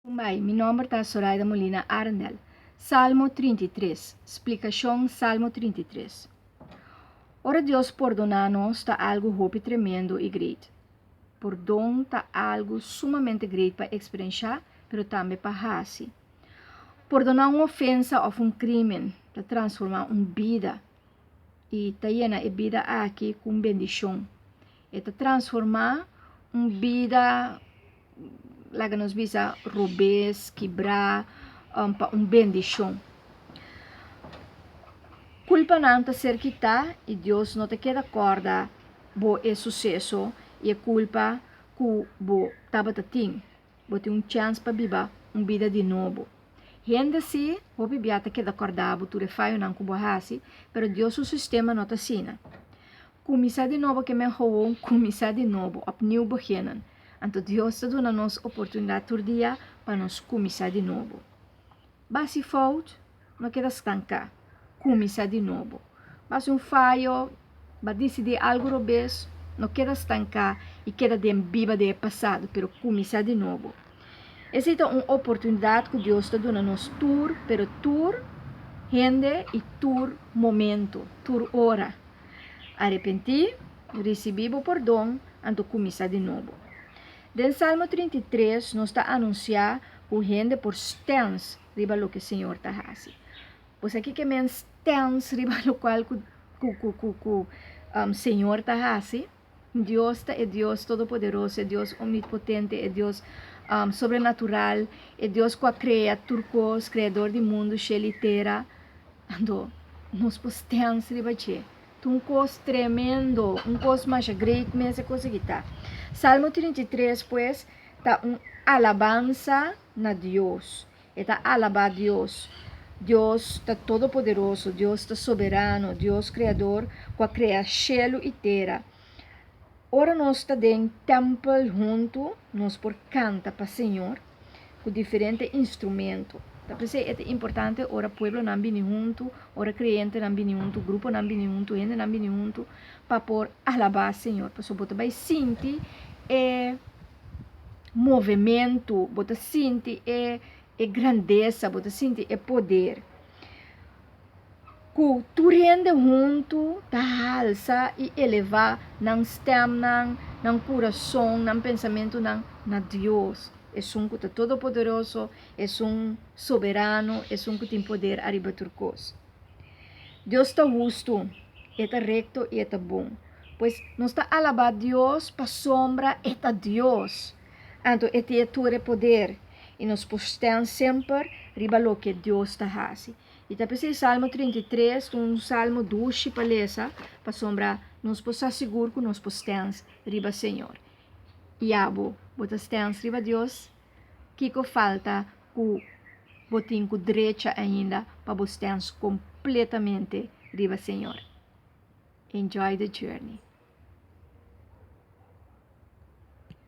Bai, mi nòmber ta Soraida Molina Arendel. Salmo 33. Splikashon Salmo 33. Ora Dios pordoná nos ta algu hopi tremendo i great. Pordon ta algu sumamente great pa eksperenshá, pero tambe pa hasi. Pordoná un ofensa òf un krímen ta transformá un bida i ta yena e bida aki ku un bendishon. E ta transformá un bida, laga nos bisa, robes, kibrá, pa un bendishon. Kulpanan ta ser kitá i Dios no ta keda kòrda bo e suseso i e kulpa ku bo tabata tin. Bo tin un chèns pa biba un bida di nobo. Hende sí, hopi bia ta keda kòrda bo tur e fayonan ku bo a hasi, pero Dios su sistema no ta asina. Kuminsá di nobo ke men gewoon kuminsá di nobo, opnieuw beginnen. Anto Dios ta duna nos oportunidat tur dia pa nos kuminsá di nobo. Basi fout, no keda stanká. Kuminsá di nobo. Basi un fayo, ba disidí algu robes, no keda stanká i keda den biba den e pasado, pero kuminsá di nobo. Esei ta un oportunidat ku Dios ta duna nos tur, pero tur hende i tur momento, tur ora. Arepentí, risibí bo pordon, anto kuminsá di nobo. Den Salmo 33 nos ta anunsiá ku hende por stèns riba loke Señor ta hasi. Bo sa kiko men stèns riba lokual ku ku ku ku Señor ta hasi? Dios ta e Dios todopoderoso, e Dios omnipotente, e Dios sobrenatural, e Dios ku a krea tur kos, kreador di mundu, shel i tera. Anto, nos por stèns riba dje. Ta un kos tremendo, un kos masha great mes e kos aki ta. Salmo 33, pues, ta un alabansa na Dios. E ta alabá Dios. Dios ta todopoderoso, Dios ta soberano, Dios Kreador ku a krea shelu i tera. Ora nos ta den tèmpel huntu, nos por kanta pa Señor ku diferente instrumento. Ta p'esei e ta importante ora pueblonan bini huntu, ora kreyentenan bini huntu, gruponan bini huntu, hendenan bini huntu pa por alabá Señor. Pasobra bo ta bai sinti e movementu, bo ta sinti e e grandesa, bo ta sinti e poder. Ku tur hende huntu ta halsa i elevá nan stèmnan, nan kurason, nan pensamentunan na Dios, esun ku ta todopoderoso, esun soberano, esun ku tin poder ariba tur kos. Dios ta hustu, e ta rekto i e ta bon. Pues, nos ta alabá Dios pasobra e ta Dios. Anto e tin e tur e poder, i nos por stèn semper riba loke Dios ta hasi. I ta p'esei Salmo 33 ta un salmo dushi pa lesa, pasobra nos por sa sigur ku nos por stèn riba Señor. I abo, bo ta stèn riba Dios? Kiko falta ku bo tin ku drecha ainda pa bo stèns kompletamente riba Señor? Enjoy the journey.